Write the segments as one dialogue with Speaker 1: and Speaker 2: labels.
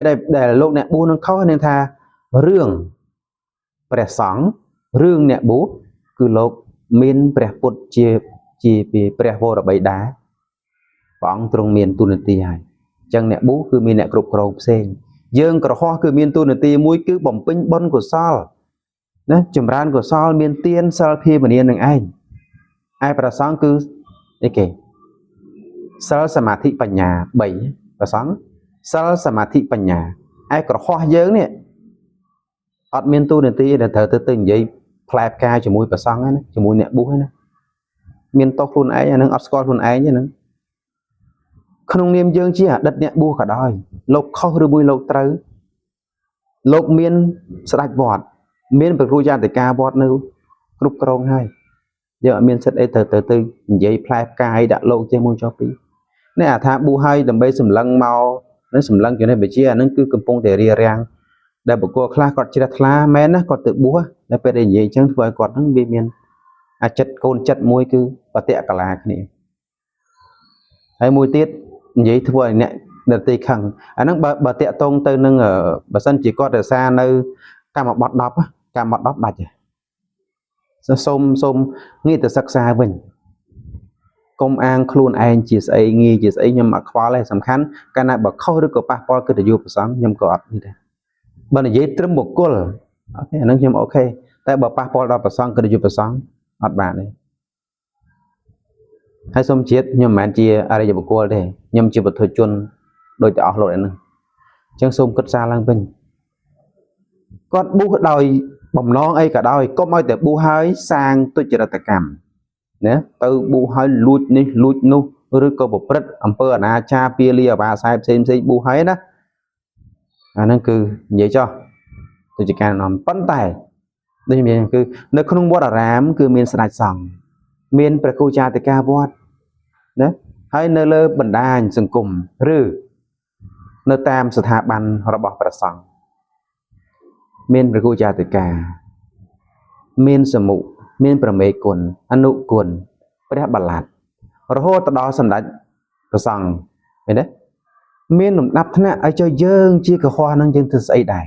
Speaker 1: ដែលលោកអ្នកបួសនឹងខុសនឹងថារឿងព្រះសង្ឃរឿងអ្នកបួសគឺលោកមានព្រះពុទ្ធជាពីព្រះវរបិតាព្រះអង្គទ្រង់មានទូនាទីហើយអញ្ចឹងអ្នកបួសគឺមានអ្នកគ្រប់គ្រងផ្សេងយើងក្រហោះគឺមានទូនាទីមួយគឺបំពេញបុណ្យកុសលណាចម្រើនកុសលមានទានសិលភាវនានឹងឯងឯព្រះសង្ឃគឺអីគេសិលសមាធិបញ្ញា3ព្រះសង្ឃសិលសមាធិបញ្ញាឯក្រហោះយើងនេះអត់មានទូនាទីដែលត្រូវទៅនិយាយផ្លែផ្កាជាមួយព្រះសង្ឃហ្នឹងណាជាមួយអ្នកបួសហ្នឹងណាមានតោះខ្លួនឯងអានឹងអត់ស្គាល់ខ្លួនឯងទេហ្នឹងក្នុងនាមយើងជាអតីតអ្នកបួសក៏ដោយលោកខុសឬមួយលោកត្រូវលោកមានស្ដេចវត្តមានព្រះគ្រូចាតិកាវត្តនៅគ្រប់គ្រងហើយយើងអត់មានសិទ្ធិអីត្រូវទៅនិយាយផ្លែផ្កាយដាក់លោកចេះមួយចុះពីរនេះអាថាបួសហើយដើម្បីសម្លឹងមកនឹងសម្លឹងចំណេះវិជ្ជាអានឹងគឺកំពុងតែរារាំងដែលបុគ្គលខ្លះគាត់ជ្រះថ្លាមែនណាគាត់ទៅបួសតែពេលដែលនិយាយអញ្ចឹងធ្វើឲ្យគាត់នឹងវាមានអាចិត្តកូនចិត្តមួយគឺបតិកលាគ្នាហើយមួយទៀតនិយាយធ្វើឲ្យអ្នកដទៃខឹងអាហ្នឹងបើតាក់ទងទៅនឹងបើសិនជាគាត់រក្សានៅកម្មបត្តិ10កម្មបត្តិ10ដាច់សូមសូមងាកទៅសិក្សាវិញកុំអាងខ្លួនឯងជាស្អីងាយជាស្អីខ្ញុំអត់ខ្វល់ទេសំខាន់កាលណាបើខុសឬក៏ប៉ះពាល់កិត្តិយសព្រះសង្ឃខ្ញុំក៏អត់នេះដែរបើនិយាយត្រឹមបុគ្គលអូខេអាហ្នឹងខ្ញុំអូខេតែបើប៉ះពាល់ដល់ព្រះសង្ឃកិត្តិយសព្រះសង្ឃអត់បានទេហើយសូមជាតិខ្ញុំមិនមែនជាអរិយបុគ្គលទេខ្ញុំជាបុថុជនដូចតែអស់លោកឯហ្នឹងអញ្ចឹងសូមគិតសារឡើងវិញគាត់បួសដោយបំណងអីក៏ដោយកុំឲ្យតែបួសហើយសាងទុច្ចរិតកម្មណាទៅបួសហើយលួចនេះលួចនោះឬក៏ប្រព្រឹត្តអំពើអនាចារពាលាអបាសែផ្សេងផ្សេងបួសហើយណាអាហ្នឹងគឺនិយាយចោះទៅជាការនាំប៉ុន្តែដូចខ្ញុំនិយាយគឺនៅក្នុងវត្តអារាមគឺមានស្ដេចសង្ឃមានព្រះគ្រូចាតិកាវត្តណាហើយនៅលើបណ្ដាញសង្គមឬនៅតាមស្ថាប័នរបស់ព្រះសង្ឃមានព្រះគ្រូចាតិកាមានសមុមានប្រមេគុណអនុគុណព្រះបលាត់រហូតទៅដល់សម្ដេចព្រះសង្ឃឃើញទេមានលំដាប់ថ្នាក់ឲ្យចុះយើងជាកុហកហ្នឹងយើងធ្វើស្អីដែរ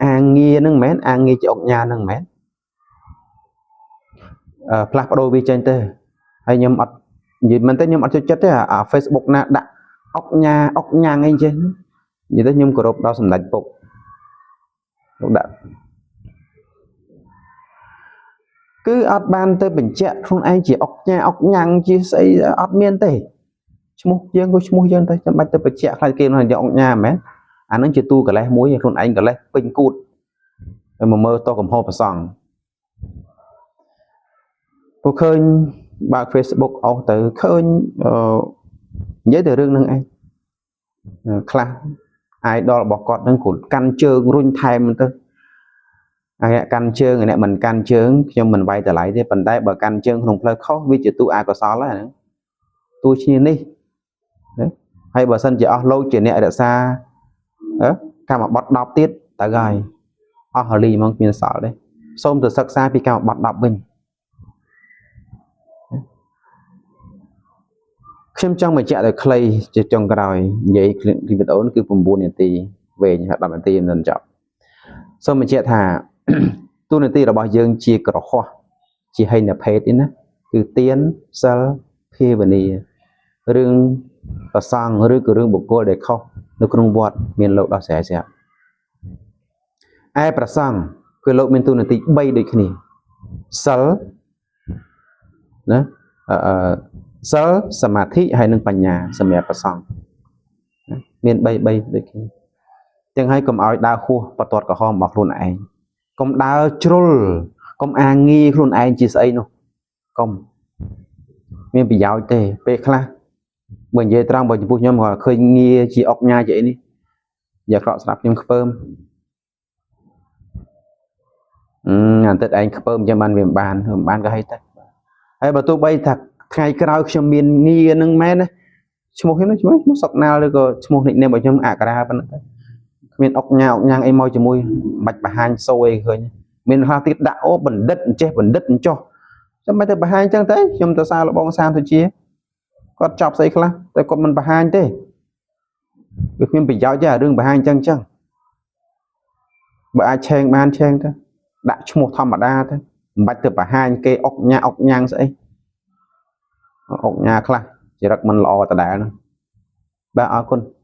Speaker 1: អាងារហ្នឹងមិនមែនអាងារជាអុកញ៉ាហ្នឹងមិនមែនផ្លាស់ប្ដូរវាចេញទៅហើយខ្ញុំអត់និយាយមែនទេខ្ញុំអត់ចូលចិត្តទេអា Facebook ណាដាក់អុកញ៉ាអុកញ៉ាងអីចេះនិយាយទៅខ្ញុំគោរពដល់សម្ដេចពុកលោកដាក់គឺអត់បានទៅបញ្ជាក់ខ្លួនឯងជាអុកញ៉ាអុកញ៉ាងជាស្អីអត់មានទេឈ្មោះយើងក៏ឈ្មោះយើងទៅចាំបាច់ទៅបញ្ជាក់ខ្លាចគេនោះជាអុកញ៉ាមែនអានឹងជាទូកលេសមួយខ្លួនឯងកលេសពេញគូតហើយមកមើលតកំហុសប្រសង់ពួកឃើញបើក Facebook អស់ទៅឃើញនិយាយតែរឿងហ្នឹងឯងខ្លះ idol របស់គាត់ហ្នឹងគាត់កាន់ជើងរុញថែមទៅអាអ្នកកាន់ជើងអ្នកមិនកាន់ជើងខ្ញុំមិនវាយតម្លៃទេប៉ុន្តែបើកាន់ជើងក្នុងផ្លូវខុសវាជាទូអកុសលហ្នឹងទូឈ្នានេះណាហើយបើសិនជាអស់លោកជាអ្នករក្សាកម្មបត្តិ10ទៀតទៅហើយអស់ហលីហ្មងគ្មានសល់ទេសូមទៅសិក្សាពីកម្មបត្តិ10វិញខ្ញុំចង់បញ្ជាក់ដោយខ្លីជាចុងក្រោយនិយាយវីដេអូនេះគឺ9នាទីវែងហើយ10នាទីមិនចប់សូមបញ្ជាក់ថាទូនាទីរបស់យើងជាក្រហោះជាហិនភេទនេះណាគឺទានសិលភាវនារឿងប្រសង់ឬក៏រឿងបុគ្គលដែលខុសនៅក្នុងវត្តមានលោកដោះស្រាយស្រាប់ឯប្រសង់គឺលោកមានទូនាទី3ដូចគ្នាសិលណាអឺសិលសមាធិហើយនិងបញ្ញាសម្រាប់ប្រសង់មាន3 3ដូចគ្នាទាំងហើយកុំឲ្យដើរហួសបន្ទាត់ក្រហមរបស់ខ្លួនឯងកុំដើរជ្រុលកុំអាងងាយខ្លួនឯងជាស្អីនោះកុំមានប្រយោជន៍ទេពេលខ្លះបើនិយាយត្រង់បើចំពោះខ្ញុំគាត់ឃើញងារជាអុកញ៉ាជាអីនេះយ៉ាក្រក់ស្រាប់ខ្ញុំខ្ពើមអាទិត្យឯងខ្ពើមអញ្ចឹងបានវាមិនបានមិនបានក៏ហីទៅហើយបើទោះបីថាថ្ងៃក្រោយខ្ញុំមានងារនឹងមែនណាឈ្មោះខ្ញុំឈ្មោះឈ្មោះសុកណាល់ឬក៏ឈ្មោះនិកនេមរបស់ខ្ញុំអក្សរាប៉ុណ្ណឹងទៅគ្មានអុកញ៉ាអុកញ៉ាងអីមកជាមួយមិនបាច់បង្ហាញសូអីឃើញមានខ្លះទៀតដាក់អូបណ្ឌិតអញ្ចេះបណ្ឌិតអញ្ចោះចាំមិនទៅបង្ហាញអញ្ចឹងទេខ្ញុំទៅសារលបងសាមទៅជាគាត់ចប់ស្អីខ្លះតែគាត់មិនបង្ហាញទេ វាគ្មានប្រយោជន៍ទេអារឿងបង្ហាញអញ្ចឹងអញ្ចឹងបើអាចឆេងបានឆេងទៅដាក់ឈ្មោះធម្មតាទៅមិនបាច់ទៅបង្ហាញគេអុកញ៉ាអុកញ៉ាំងស្អីអុកញ៉ាខ្លះចរិតមិនល្អដដែលហ្នឹងបាទអរគុណ។